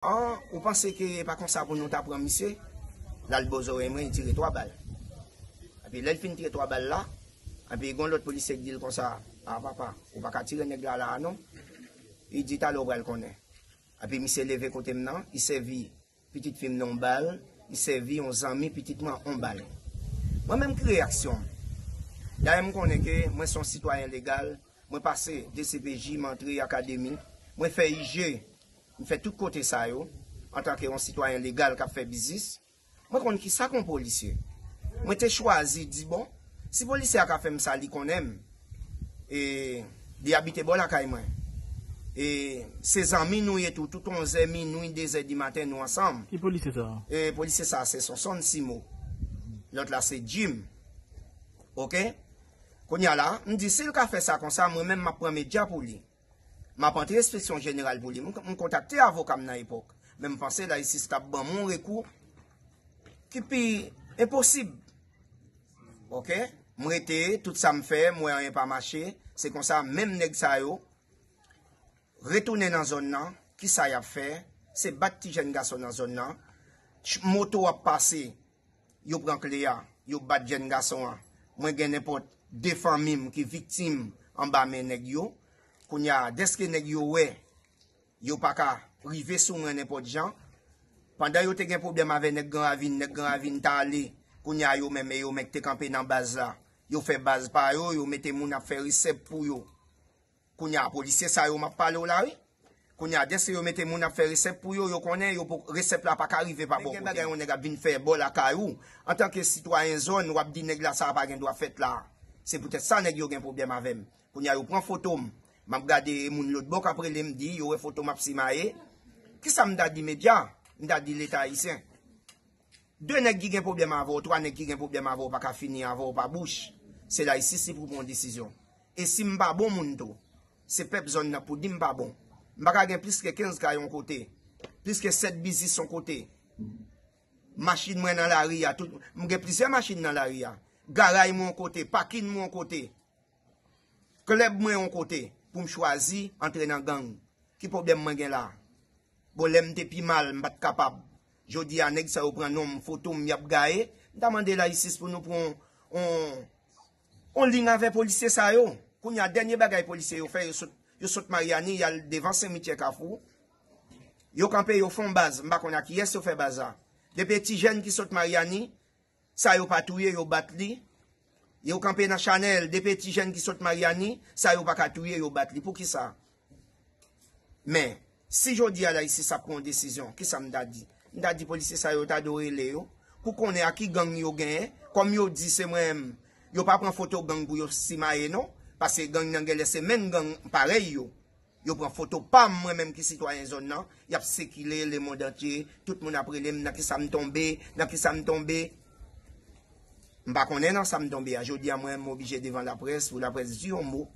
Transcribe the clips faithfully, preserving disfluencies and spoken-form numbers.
An, ou panse ke e pa konsa pou nou ta pran misye? L al bò zòrèy mwen, li tire twa bal. Epi lè l fin tire twa bal la, epi gon lòt polisye k di l konsa, "A papa, ou pa ka tire nèg la la a non." Li di, "Talè ou pral konnen." Epi misye leve kote m nan, li sèvi pitit fi m nan yon bal, li sèvi yon zanmi pitit mwen an yon bal. Mwen menm ki reyaksyon m? Dayè m konnen ke mwen se yon sitwayen legal, mwen pase D C P J, m antre akademi, mwen fè I G, m fè tout kote sa yo, antanke yon sitwayen legal k ap fè biznis. Mwen konn kisa k yon polisye. Mwen te chwazi di, bon, si polisye a ka fè m sa, li konnen m. E li abite bò lakay mwen. E se zanmi nou ye tou, tout onzè minwi, dezè di maten nou ansanm. Ki polisye sa a? E polisye sa a se Sonson Simo. Lòt la se Jim. Oke? Kounye a la, m di, si l ka fè sa konsa, mwen menm m ap pran medya pou li. M ap antre enspeksyon jeneral pou li. M, m kontakte avoka m nan epòk. Men m panse lajistis t ap ban m yon rekou ki pi enposib. Oke? M rete, tout sa m fè, m wè anyen pa mache. Se konsa, menm nèg sa yo retounen nan zòn nan. Kisa y ap fè? Se bat ti jèn gason nan zòn nan. Ch-, moto ap pase, yo pran kle a, yo bat jèn gason an. Mwen gen nenpòt de fanmi m ki viktim anba men nèg yo. Kounye a, dèske nèg yo wè, yo pa ka rive sou mwen nenpòt jan. Pandan yo te gen pwoblèm avè nèg Gran Ravin, nèg Gran Ravin t ale. Kounye a, yo menm, e yo menm ki te kanpe nan baz la. Yo fè baz pa yo, yo mete moun ap fè resèt pou yo. Kounye a, polisye sa yo m ap pale w la, wi. Kounye a, dèske yo mete moun ap fè resèt pou yo, yo konnen yo po-, resèt la pa ka rive pa bò kote. Gen bagay yon nèg ap vin fè bò lakay ou. Antanke sitwayen zòn, w ap di nèg la sa a pa gen dwa fèt la. Se poutèt sa nèg yo gen pwoblèm avè m. Kounye a, yo pran foto m. M ap gade e moun lòt bò k ap rele m di, yo wè foto m ap simaye. Kisa m ta di medya? M ta di Leta ayisyen. De nèg ki gen pwoblèm avè w, twa nèg ki gen pwoblèm avè w pa ka fini avè w pa bouch. Se lajistis li pou pran yon desizyon. E si m pa bon moun tou, se pèp zòn nan pou di m pa bon. M pa ka gen plis ke kenz kay yon kote, plis ke sèt biznis yon kote. Machin mwen nan lari a, tout, m gen plizyè machin nan lari a. Garay mwen yon kote, pakin mwen yon kote. Klèb mwen yon kote pou m chwazi antre nan gang. Ki pwoblèm mwen gen la? Bon, lè m te pi mal, m pa t kapab. Jodi a, nèg sa yo pran non m, foto m, y ap gaye. M ta mande lajistis pou nou pran yon, yon, yon liy avè polisye sa yo. Kounye a, dènye bagay polisye yo fè, yo sot, yo sot Maryani, y al devan simityè Kafou. Yo kanpe, yo fè yon baz. M pa konn a kiyès yo fè baz la. Depi ti jèn ki sot Maryani, sa yo pa touye, yo bat li. Yo kanpe nan Chanèl, depi ti jèn ki sot Maryani, sa yo pa ka touye, yo bat li. Poukisa? Men, si jodi a lajistis ap pran yon desizyon, kisa m ta di? M ta di polisye sa yo ta dwe rele yo, pou konnen a ki gang yo genyen, kòm yo di se mwen menm, yo pa pran foto gang pou yo simaye non, paske gang nan genlè se menm gang parèy yo. Yo pran foto pa m, mwen menm ki sitwayen zòn nan, y ap sikile lemonn antye, tout moun ap rele m nan kisa m tonbe, nan kisa m tonbe. M pa konnen nan sa m tonbe a. Jodi a, mwen, m oblije devan laprès, pou laprès di yon mo.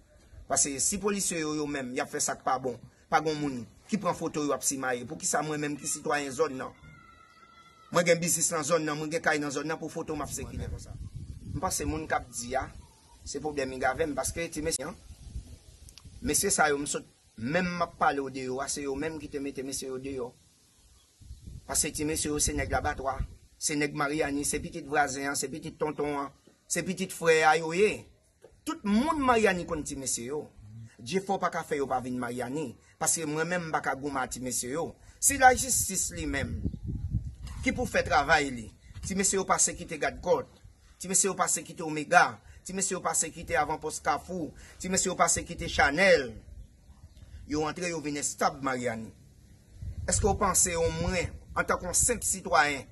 Paske si polisye yo, yo menm, y ap fè sa k pa bon, pa gon moun ki pran foto yo ap simaye, poukisa mwen menm ki sitwayen zòn nan, mwen gen biznis nan zòn nan, mwen gen kay nan zòn nan, pou foto m ap sikile konsa? M panse moun k ap di a, se pwoblèm li gen avè m, paske ti mesye an, mesye sa yo, m sot, menm m ap pale w de yo a, se yo menm ki te mete mesye yo deyò. Paske ti mesye yo se nèg Labatwa, se nèg Maryani, se pitit vwazen an, se pitit tonton an, se pitit frè a yo ye. Tout moun Maryani konn ti mesye yo. Jefò pa ka fè yo pa vin Maryani, paske mwen menm m pa ka goumen a ti mesye yo. Si lajistis li menm ki pou fè travay li, ti mesye yo pase kite Gadkòt, ti mesye yo pase kite Omega, ti mesye yo pase kite avanpòs Kafou, ti mesye yo pase kite Chanèl. Yo antre, yo vin estab Maryani. Èske w panse, omwen, antanke yon senp sitwayen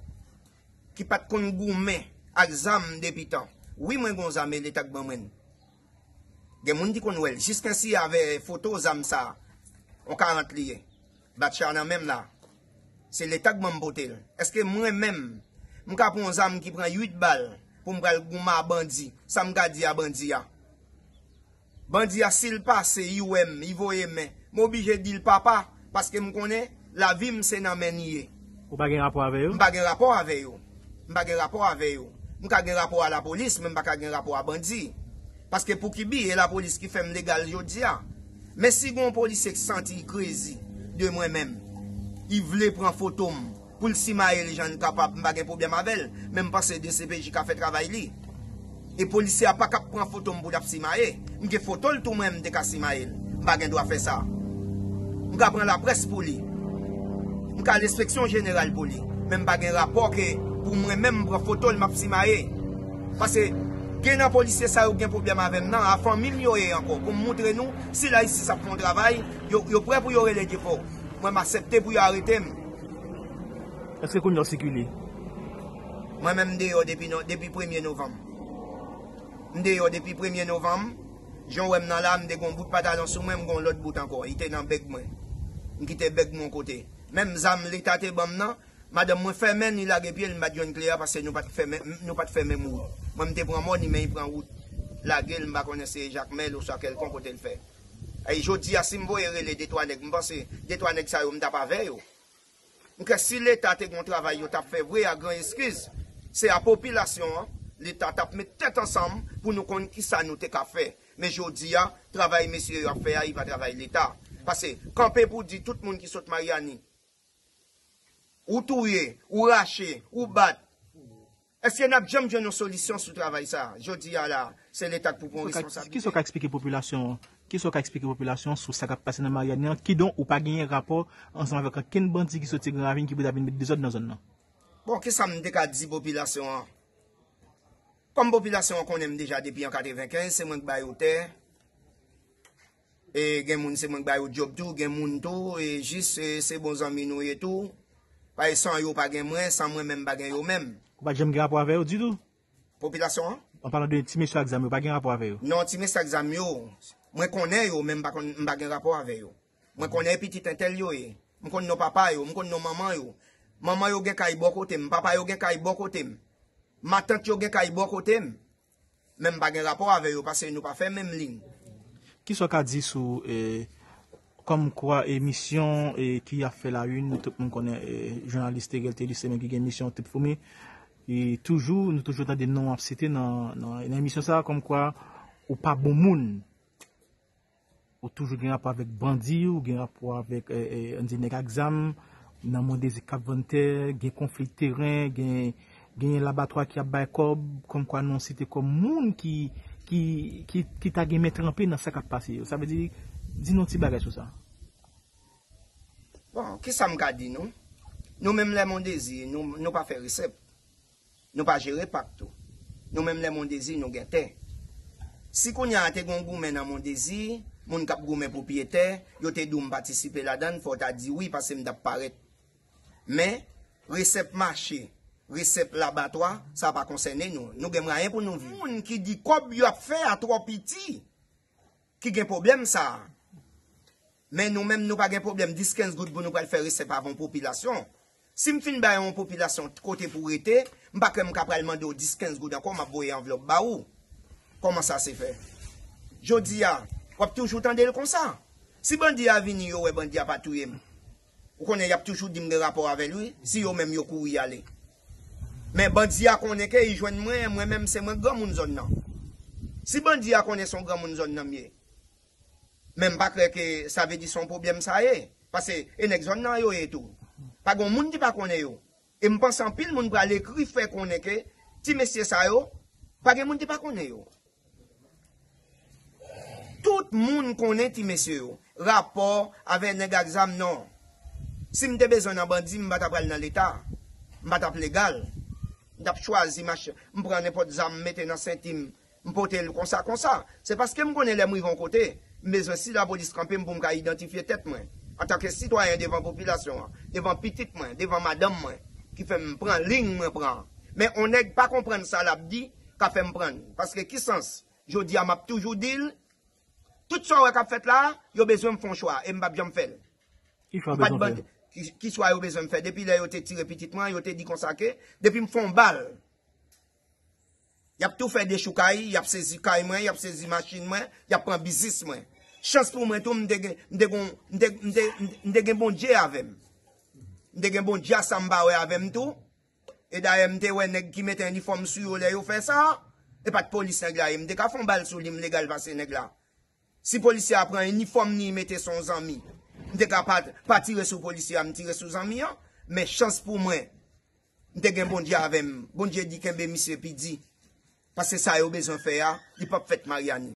ki pa t konn goumen ak zam depi tan? Wi, mwen gen yon zam e Leta k ban mwen l. Gen moun ki konn wè l. Jiskensi avè foto zam sa a, yon karant li ye. Batcha nan men m la. Se Leta k ban m pote l. Èske mwen menm, m ka pran yon zam ki pran uit bal pou m pral goumen a bandi? Sa m ka di a bandi a? Bandi a, si l pase, li wè m, li voye men, m oblije di l papa, paske m konnen lavi m se nan men l ye. Ou pa gen rapò avè yo? M pa gen rapò avè yo. M pa gen rapò avè yo. M ka gen rapò a lapolis, men m pa ka gen rapò a bandi. Paske poukibi, e lapolis ki fè m legal jodi a. Men si gen yon polisye k santi l krezi de mwen menm, Li vle pran foto m pou l simaye l jan l kapab, m pa gen pwoblèm avè l, men m panse D C P J ka fè travay li. E polisye a pa k ap pran foto m pou l ap simaye. M gen foto l tou mwen, m te ka simaye l. M pa gen dwa fè sa. M ka pran laprès pou li. M ka al enspeksyon jeneral pou li. Men m pa gen rapò ke pou mwen menm m pran foto l, m ap simaye. Paske gen nan polisye sa yo gen pwoblèm avè m nan, a fanmi m yo ye ankò. Pou m moutre nou, si Layisis ap fè yon travay, yo, yo prè pou yo rele defo. Mwen m aksepte pou yo arete m. Èske kounye a w sikile? Mwen menm m deyò depi, no- depi premye novanm. M deyò depi premye novanm. Jan w wè m nan la, m te gen yon bout pantalon sou mwen, m gen yon lòt bout ankò. Li te nan bèg mwen. M kite bèg mwen yon kote. Menm zam Leta te ban m nan, madanm mwen fèmen, li lage pye l, m pa t jwenn kle a paske nou pa t fèmen, nou pa t fè menm wout. Mwen m te pran Mòn, li men li pran wout Lagel, m pa konnen se Jakmèl oswa kèlkonk kote l fè. E jodi a, si m voye rele de twa nèg, m panse de twa nèg sa yo, m t ap avè yo. M kwè si Leta te gen yon travay yo t ap fè vre, a gran eskiz, se a popilasyon an, Leta t ap met tèt ansanm pou nou konn kisa nou te ka fè. Men jodi a, travay mesye yo ap fè a, li pa travay Leta. Paske, kanpe pou di tout moun ki sot Maryani, ou touye, ou rache, ou bat, èske n ap janm jwenn yon solisyon sou travay sa a? Jodi a la, se Leta k pou pran responsabilite. Kisa w ka eksplike popilasyon an? Kisa w ka eksplike popilasyon an sou sa k ap pase nan Maryani an? Kidonk, ou pa genyen rapò ansanm avèk ankenn bandi ki soti Gran Ravin ki pou ta vin met dezòd nan zòn nan? Bon, kisa m te ka di popilasyon an? Kòm popilasyon an konnen m deja depi an katrevenkenz, se mwen k ba yo tè. E gen moun se mwen k ba yo djòb tou, gen moun tou, e jis e se bon zanmi nou ye tou. Paske san yo pa gen mwen, san mwen menm pa gen yo menm. Ou pa t janm gen rapò avè yo ditou? Popilasyon an? An palan de ti mesye ak zam yo, pa gen rapò avè yo? Non, ti mesye ak zam yo, mwen konnen yo, men m pa konn, m pa gen rapò avè yo. Mwen konnen pitit entèl yo ye. M konn non papa yo, m konn non manman yo. Manman yo gen kay bò kote m, papa yo gen kay bò kote m. Matant yo gen kay bò kote m. Men m pa gen rapò avè yo paske nou pa fè menm liy. Kisa w ka di sou, eh, kòmkwa emisyon, eh, ki ap fè la une, tout moun konnen, eh, jounalis Theriel Thelus se menm ki gen emisyon Tip Foumi. E toujou, nou toujou tande non w ap site nan, nan, nan emisyon sa a, kòmkwa ou pa bon moun. Ou toujou gen rapò avèk bandi, ou gen rapò avèk, eh, eh, ann di nèg ak zam, nan Mondezi k ap vann tè, gen konfli teren, gen, gen labatwa ki ap bay kòb, kòmkwa nou site kòm moun ki, ki, ki, ki ta gen men tranpe nan sa k ap pase yo. Sa vle di, di nou ti bagay sou sa. Bon, kisa m ka di nou? Nou menm lè Mondezi, nou, nou pa fè resèt. Nou pa jere pak tou. Nou menm lè Mondezi, nou gen tè. Si kounye a te gen yon goumen nan Mondezi, moun k ap goumen pou pye tè, yo te di w m patisipe ladan l, fò w ta di wi, paske m t ap parèt. Men, resèt mache, resèt labatwa, sa pa konsène nou. Nou gen mwayen pou nou viv. Moun ki di kòb y ap fè a twò piti, ki gen pwoblèm sa a. Men nou menm, nou pa gen pwoblèm dis kenz goud pou nou pral fè resèt avè yon popilasyon. Si m fin bay yon popilasyon kote pou rete, m pa kwè m ka pral mande w dis kenz goud ankò, m ap voye anvlòp ba ou. Kòman sa se fè? Jodi a, w ap toujou tande l konsa. Si bandi a vini, yo wè bandi a pa touye m. Ou konnen y ap toujou di m gen rapò avè l wi, si yo menm yo kouri ale. Men bandi a konnen ke y jwenn mwen, mwen menm se mwen k granmoun zòn nan. Si bandi a konnen se yon granmoun zòn nan m ye, men m pa kwè ke sa vle di se yon pwoblèm sa ye. Paske e nèg zòn nan yo ye tou. Pa gen yon moun ki pa konnen yo. E m panse anpil moun pral ekri fè konnen ke ti mesye sa yo, pa gen moun ki pa konnen yo. Tout moun konnen ti mesye yo. Rapò avè nèg ak zam non. Si m te bezwen nan bandi, m pa t ap pral nan Leta. M pa t ap legal. M t ap chwazi machin, m pran nenpòt zam, m mete nan senti m, m pote l konsa, konsa. Se paske m konnen lè m rive yon kote, m bezwen si lapolis kanpe m pou m ka idantifye tèt mwen. Antanke sitwayen devan popilasyon an, devan pitit mwen, devan madanm mwen, ki fè m pran liy mwen pran an. Men on nèg pa konprann sa l ap di, ka fè m pran l. Paske ki sans? Jodi a m ap toujou di l, tout sa w wè k ap fèt la a, yo bezwen m fè yon chwa, e m p ap janm fè l. Ki chwa w bezwen fè? Ki, ki chwa yo bezwen m fè? Depi lè yo te tire pitit mwen, yo te di konsa ke, depi m fè yon bal, y ap tou fè dechoukay, y ap sezi kay mwen, y ap sezi machin mwen, y ap pran biznis mwen. Chans pou mwen tou, m te gen, m te gen, m te, m te, m te gen Bondye avè m. M te gen Bondye a sa m pa wè avè m tou. E dayè, m te wè nèg ki mete inifòm sou yo lè yo fè sa. E pa t polis nèg la ye. M te ka fè yon bal sou li, m legal pase nèg la. Si polisye a pran inifòm li, mete sou yon zanmi. M te ka pa, pa tire sou polisye a, m tire sou zanmi an. Men chans pou mwen, m te gen Bondye avè m. Bondye di kenbe misye pi di. Paske sa yo bezwen fè a, li p ap fèt Mariani.